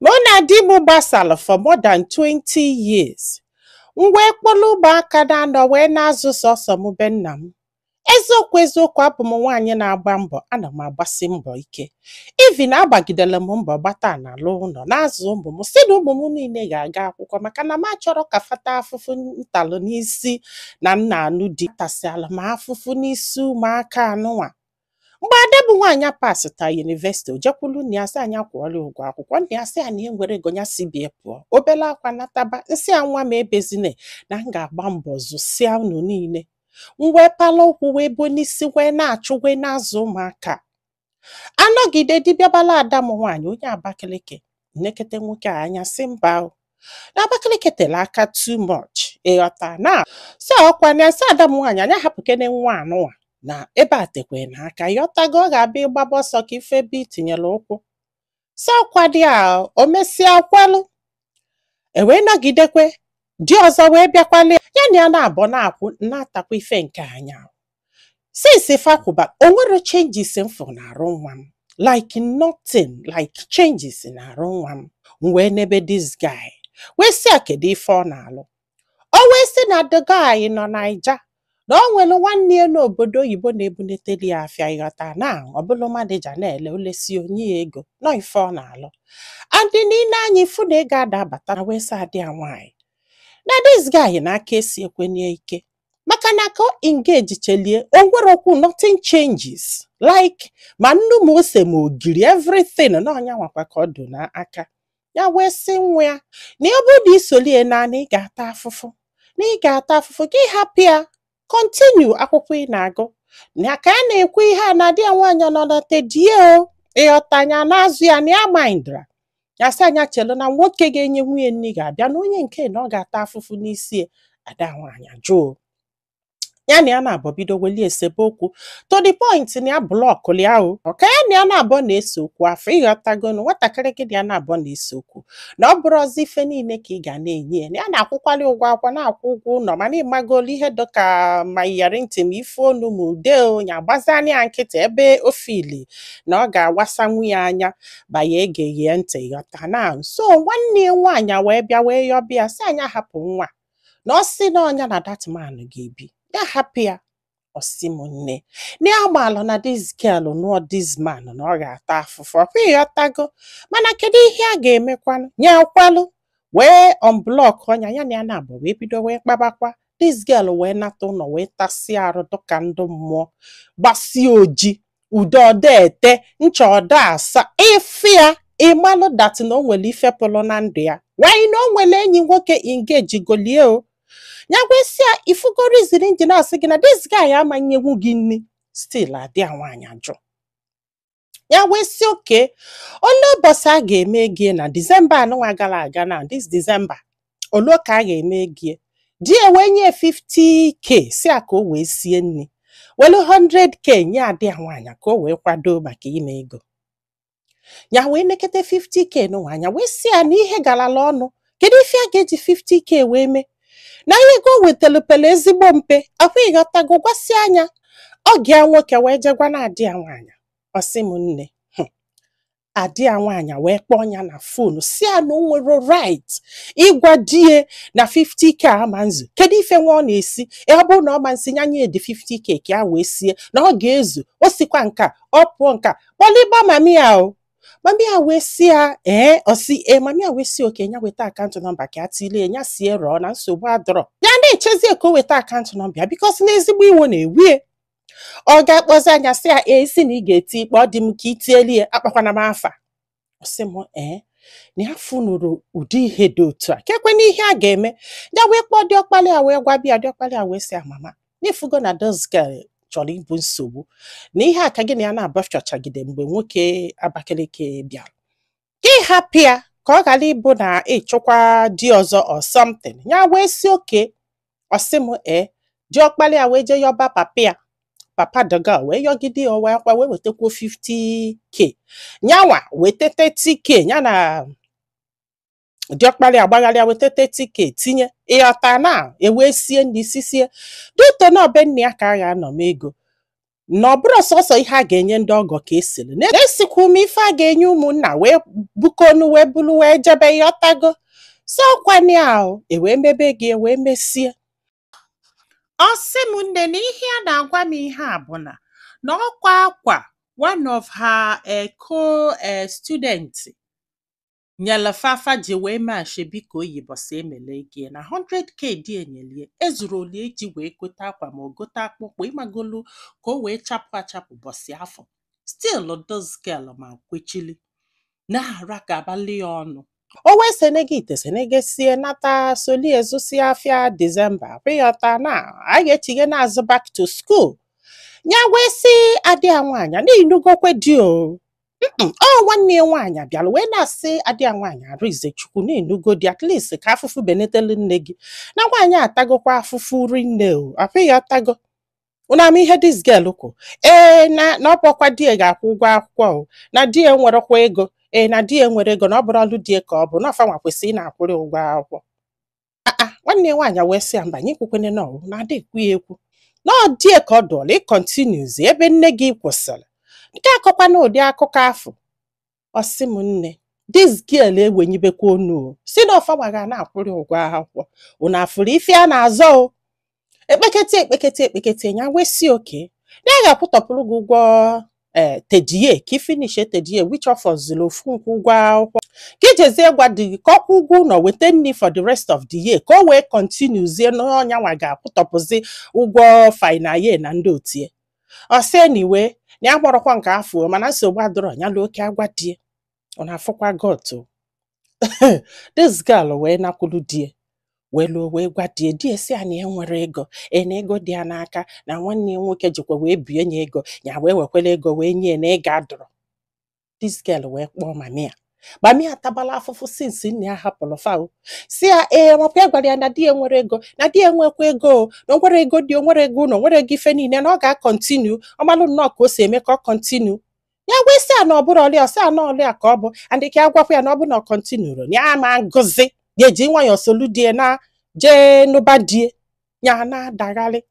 Mụ na di m gbasalụ for more than 20 years. M wee kpọlụ ụmụaka na-anọ wee na-azụ sọsọ m be nna m. Eziokwu eziokwu, abụ m nwaanyị na-agba mbọ, ana m agbasi mbọ ike. Even agbagidere m mbọ gbata na alụ ụlọ na-azụ ụmụ m, si na ụmụ m niile ga-aga akwụkwọ, maka na m achọrọ ka fata afụfụ ntalụ n'isi na nna anụ di tasịala m afụfụ n'isi ụmụaka anụnwa. Mgbe ada bụ nwaanyị pasịta university, o jekwulu nna ya sị anya kwụọrọ ya ụgwọ akwụkwọ. Nna ya sị ya na e nwere ego ya si bie pụọ obele akwa nataba nsị a, nwa m ebezine na m ga-agba mbọ zụsịa unu niile. M wee pala ụkwụ wee bo n'isi wee na-achụ wee na-azụ ụmụaka. Anọgide dibịabala ada m nwaanyị onye Abakaliki nnekete nwoke a anya sị mba o, na Abakaliki tere aka too much, ịghọta na so ọkwa na sị ada m nwaanyị anya hapụkene nwa anụnwa na ebe a tekwe n'aka, ịghọtago, ọ ga-abịa ịgbaba ọsọ ka ife ebe itinyere ụkwụ. So ọkwa dị a, o mesịa kwalụ e wee nọgidekwe di ọzọ wee bịakwala ya na ya na-abọ na-akwụ na-atakwa ife nke anya. Since fakwụba, o nwero changes m fụ na-arụ nwa m, like nothing, like changes na-arụ nwa m. M wee nebe this guy wee sị ya kedu ife ọ na-alụ. O wee sị na the guy nọ Naija, na o nwere nwanne ya n'obodo oyibo na-ebuneteli ya afịa, ịghọta na ọ bụlụ manager na-ele olesi onye ya ego nọ ife ọ na-alụ. And n'ile anya ifu na ego ada abata na wee sị adị ya nwaanyị na this guy na-aka esi ekwenye ike, maka na ka o engage chelie o nwere okwu, nothing changes, like ma nnu ma ose ma ogiri, everything na ọnya nwakwa ka ọ dị n'aka ya. Wee sị nwa ya na ọ bụrụ na isolie naanị ị ga-ata afụfụ, na ị ga-ata afụfụ, gị hapụ ya, continue akwụkwọ ị na-agụ. Na ka a na-ekwu ihe a na di ya nwaanyị nọ na tedie o, ịghọta, anya na-azụ ya na ya mindra ya, sị anya chelu na nwoke ga-enye nwunye nri ga-abịa na onye nke na ọ ga-ata afụfụ n'isi ya. Ada nwaanyị ajụọ ya na ya na-abọ bido welie esebe okwu to the point na ya blockụlụ ya o. Ka ya na ya na-abọ na-ese okwu afọ, ịghọtagonu, nwatakịrị gị na ya na-abọ na-ese okwu na ọ bụrụzi ife niile ka ị ga na-enye ya, na ya na-akwụkwali ụgwọ akwụkwọ, na-akwụ ụgwọ ụlọ, mana ịmagolu ihe dịka ma iyeri ntị ma ife onu ma ude onye agbazani ya nkịtị ebe o fili na ọ ga-awasanwu ya anya banye egeghị ya ntị, ghọta na. So nwanne ya nwaanyị wee bịa wee yọbịa sị anya hapụ nwa, na ọ sị na ọnya na that man ga-ebi, ya hapụ ya. Ọsị m nne, na ya maalụ na this girl nụọ this man na ọ ga-ata afụfụ ọkwa, ịghọtago, mana kedu ihe a ga-emekwanụ? Nye kwalụ wee unblock ọnya ya na ya na-abụ wee bido wee kpabakwa. This girl wee nata ụlọ wee tasịa arụ dịka ndụ mmụọ, gbasie oji, ude ọda ete ncha ọda asa ife ya, ịmalụ that na o nwere ife pụrụ na ndụ ya wanyị, na o nwere enyi nwoke engage golie o. Ya gwesịa ifugo reason nji na-asị gị na this guy amanyenwu gị nni, still adị a nwaanyị ajụ ya. Wee sị oke ole ụbọchị a ga-eme ego na December anụnwa gara aga, na this December olu ka a ga-eme ego. Di ya wee nye 50K si a ka o wee sie nri, welu 100K nye adị ya nwaanyị ka o wee kwado maka ime ego ya. Wee nekete 50K n'ụwa anya wee sị ya na ihe garala ọnụ, kedu ife a ga-eji 50K wee mee na ihe ego o wetelu pele ezigbo mpe akwa, ịghọtago? Gwasị anya ọ gịa nwoke wee jegwa na adị ya nwaanyị. Ọsị m nne, adị ya nwaanyị wee kpọọ ya na phone si ya na o nwere right ịgwa die na 50K ama nzu, kedu ife nwa ọ na-esi? Ọ bụrụ na ọ ma nsi ya nye dị 50K ka ya wee sie na ọ ga-ezu. O sikwa nka ọ pụọ nka kpọlịba mami ya o, mami ya wee si ya ee, ọsi ee, mami ya wee si oke ya weta account number ka ya tilie ya sie rọọ na nsogbu adọrọ. Ya na-echezie ka o weta account number ya, because na ezigbo iwe na-ewie ọ ga-akpọzi anya sị ya ee, si na ị ga-eti ikpe ọ dị m ka itieli ya akpakwana m afa. Ọ sị m ee, na ya funuru ụdị ihe dị otu a kekwe na ihe a ga-eme. Ya wee kpọọ diọkpali ya wee gwa bịa, diọkpali ya wee sị ya mama n'ifugo na this girl chọrọ ibu nsogbu na ihe a ka gị na ya na-abafchachagide mgbe nwoke Abakaliki bịara, gị hapụ ya ka ọ ghara ịbụ na ịchụkwa di ọzọ or something. Ya wee si oke. Ọsị m ee, diọkpali ya wee jee yọba papa ya, papa the girl wee yọgide ya wee kwa wee wetakwuo 50K, nyanwa weta 30K, ya na diọkpali agbagharịa weta 30K tinye, ịghọta na ewee sie ndị sisie duto na ọbe nna ya ka a ga-anọ m ego. Na ọ bụrụ sọsọ ihe a ga-enye ndị ọgọ ka esiri na-esikwa ume ife a ga-enye ụmụnna wee bukonu wee bulu wee jebe, ịghọtago? So ọkwani ahụ e wee mebe gị, e wee mesie. Ọ sị m, nne, na ihe a na-agwa m ihe a bụ na ọkwa akwa one of her co student nyere fafa ji wee mee ashebi ka oyibo si emele ego na 100K dị enyelie ezuru oli eji wee gote akwa ma o gote akpụkpọ, ịmagolu, ka o wee chapụ achapụ bọsị afọ. Still this girl ma kwechili na-ara gabali ya ọnụ. O wee senege ite senegesie nata solie zụsie afịa December, ịghọta, na a ga-etinye n'azụ back to school. Ya wee sị adị ya nwaanyị na inugokwe di o. Ọ nwanne ya nwaanyị bịara wee na-asị adị ya nwaanyị, Arinze Chukwu na enugo di, at least ka afụfụ benetelu nne gị, na nwaanyị atagokwa afụfụ rinne o. Apụghị ọtago unu ama ihe this girl kwu. Ee, na ọ bụkwa di ya ga-akwụ ụgwọ akwụkwọ o, na di ya nwerekwa ego. Ee, na di ya nwere ego, na ọ bụrụ ọlụ di ya ka ọ bụ na ọfanwa kwesịrị ị na-akwụrụ ụgwọ akwụkwọ. Aa, nwanne ya nwaanyị wee sị ya mba, nye kwukwene na ọ na-ada ekwu ya ekwu na ọ die ka ọ dụọla ị continuezi ebe nne gị kwụsịrị nke akọkwa na ụdị akụkọ afọ. Ọ sị m, nne, this girl ewenyibekwa onu o si na ọfanwa ga na-akwụrụ ụgwọ akwụkwọ. Unu afụrụ ife a na-azọ o, ekpekete ekpekete ekpekete ya wee si oke na ya ga-akwụtọpụrụ gị ụgwọ ee third year ka ifinish third year, which of zuru ofu nkwụ ụgwọ akwụkwọ, ka ijezie gwa di gị ka ọ kwụ ụgwọ ụlọ, weta nri for the rest of the year, ka o wee continuezie n'ọnya nwa ga-akwụtọpụzi ụgwọ final year na ndị otie. Ọ sị anyway, na ya gbọrọkwa nke afọ, mana nsogbu adọrọ ya lụ oke agwa die. Ọ na-afụkwa got this girl wee nakwulu die, wee lụọ, wee gwa die. Die si ya na ya nwere ego, ee, na ego dị ya n'aka, na nwanne ya nwoke jikwa wee bie ya ego, ya wee wekwara ego wee nye ya, na ego adọrọ. This girl wee kpọọ mami ya. Mami ya tabala afụfụ since nna ya hapụrụ fa o. Si ya ee, makwa ya gwara ya na di ya nwere ego, na di ya nwekwa ego o, na o nwere ego dị, o nwere ego ụlọ, o nwere ego ife niile, na ọ ga-acontinue ọmalụ nnọọ ka o si eme ka ọ continue. Ya wee sị ya na ọ bụrụ ọlịa, ọ sị ya na ọlịa ka ọ bụ and ka ya gwakwa ya na ọ bụ na ọ continuero na ya ma ngụzi ya eji nwayọọ solu die na jee nụba die. Ya na-adagharị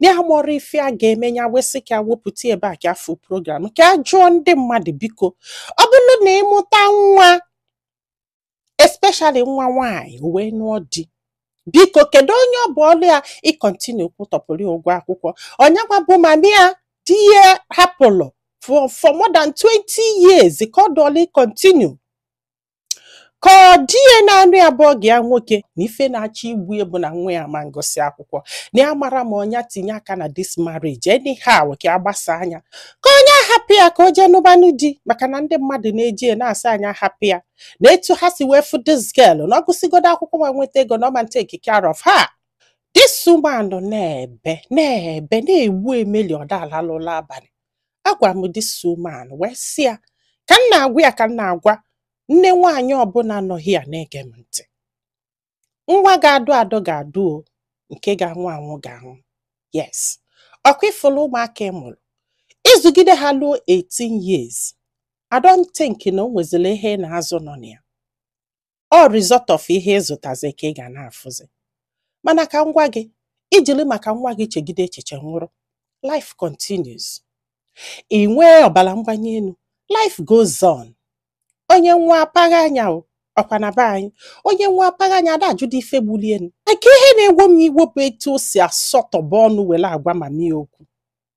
na ya mụọrọ ife a ga-eme. Ya wee sị ka wepụta ebe a ka afụ program ka a jụọ ndị mmadụ, biko, ọ bụrụ na ịmụta nwa, especially nwa nwaanyị, o wee nụọ di, biko, kedu onye ọ bụ ọlụ ya ịcontinue kwụtọpụrụ ya ụgwọ akwụkwọ? Ọnyanwa bụ mami ya di ya hapụrụ for more than 20 years ka ọ dụọla ịcontinue, ka ọ di ya na-anụ ya bụ ọgụ ya nwoke na ife na-achọ igbu ya bụ na nwa ya ma ngụsị akwụkwọ, na ya mara ma ọnya tinye aka na this marriage anyhow ka agbasa anya, ka onye ahapụ ya ka o jee nụbanụ di, maka na ndị mmadụ na-eji ya na-asị anya hapụ ya na etu ha si wee fụ this girl na ọ gụsịgodo akwụkwọ ma nweta ego na ọ ma take care of her. This woman na-ebe na-ebe na-egbu emeli ọdalalụla abalị. Agwa m this woman wee sị ya ka m na-agwa ya, ka m na-agwa nne nwaanyị ọbụla nọghị ya na-ege m ntị, nwa ga-adụ adụ ga-adụ o, nke ga-anwụ anwụ ga-anwụ. Yes, ọkwa ịfụlụ ụmụaka ị mụrụ, ịzụgide ha luo 18 years, I don't think na o nwezili ihe ị na-azụ nọ na ya. Ọ result of ihe ịzụtazi ka ị ga na-afụzi. Mana ka m gwa gị, ijili maka nwa gị chegide echiche nwụrụ, life continues. Ị nwee ọbara mgbanye elu, life goes on. Onye nwa apagha anya o ọkwa na be anyị, onye nwa apagha anya ada ajụdo ife gbulie elu. Maka ihe na-ewo m iwe bụ etu o si asọtọbụ ọnụ were agwa mami okwu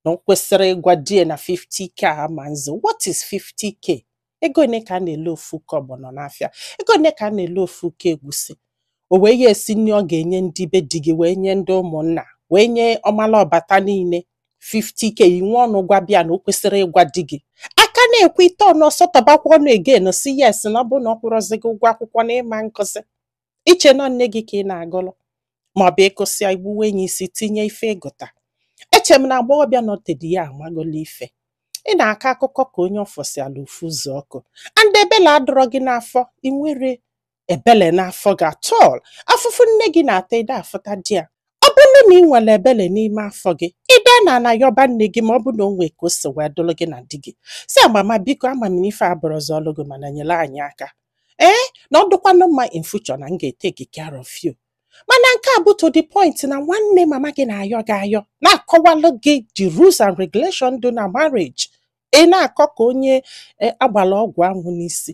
na o kwesịrị ịgwa di ya na 50K ama nzu. What is 50K? Ego one ka a na-ele ofu kọbọ nọ n'afịa? Ego one ka a na-ele ofu ke egwusi? O wee ya esi nri ọ ga-enye ndị be di gị, wee nye ndị ụmụnna, wee nye ọmala ọbata niile, 50K inwe ọnụ gwa bịa na o kwesịrị ịgwa di gị aka na-ekwe ite ọnụ ọsọtọbakwa ọnụ again si yes, na ọ bụ na ọ kwụrụzi gị ụgwọ akwụkwọ na ịma nkụzi iche nọ nne gị ka ị na-agụlụ, maọbụ ịgụsịa igbuwe enyi isi tinye ife ịgụta. Eche m na agbọghọbịa nọtedi ya amagola ife ị na-akọ akụkọ ka onye ọfọsiala ofu ụzọ ọkụ and ebele adọrọ gị n'afọ. Ị nwere ebele n'afọ gị at all. Afụfụ nne gị na-ata ide afụta di ya. Ọ bụrụ na ị nwere ebele n'ime afọ gị, ide na ana yọba nne gị, ma ọ bụ na o nwee ka o si wee dụlụ gị na di gị, si mama, biko, ama m na ife abụrụzi ọlụ gị, mana nyere anyị aka, ee, na ọ dụkwanụ mma in future na m ga-etake care of you. Mana nke a bụ to the point na nwanne mama gị na-ayọ gị ayọ, na-akọwalụ gị the rules and regulation dị na marriage, ị na-akọ ka onye agbala ọgwụ anwụ n'isi.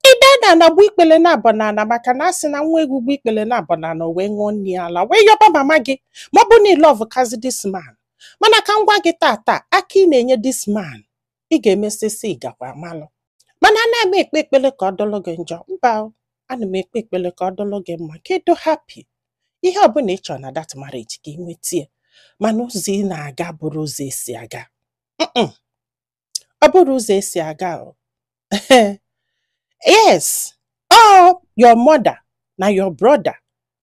Ide na ana gbu ikpele na abọ na ana, maka na asị na nwa egwu gbu ikpele na abọ na ana wee ṅụọ nri ala wee yọba mama gị, ma ọ bụ na ị love kazi this man. Mana ka m gwa gị tata, aka ị na-enye this man, ị ga-emesịsị ị gakwa amalụ. Mana ana m ekpe ekpele ka ọ dụlụ gị njọ? Mba o. Ana m ekpe ekpele ka ọ dụlụ gị mma, ka ịdụ happy. Ihe ọbụla ị chọrọ na that marriage, ka ị nwetie. Mana ụzọ ị na-aga bụrụ ụzọ esi aga. Ọ bụrụ ụzọ esi aga o. Yes, ọ your mother na your brother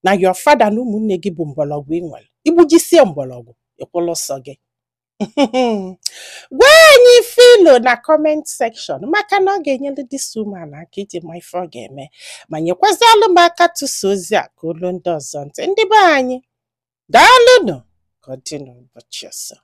na your father na ụmụnne gị bụ mgbọrọgwụ ị nwere. Igbujisie mgbọrọgwụ, ịkwụlụ sọ gị. Gwa anyị filo na comment section, maka na ọ ga-enyere this woman aka iji ma ife ọ ga-eme, ma nyekwazịalụ m aka tụsa ozi a ka olu ndị ọzọ ntị. Ndị be anyị, daalụnụ. Ka ọ dị n'ụbọchị ọzọ.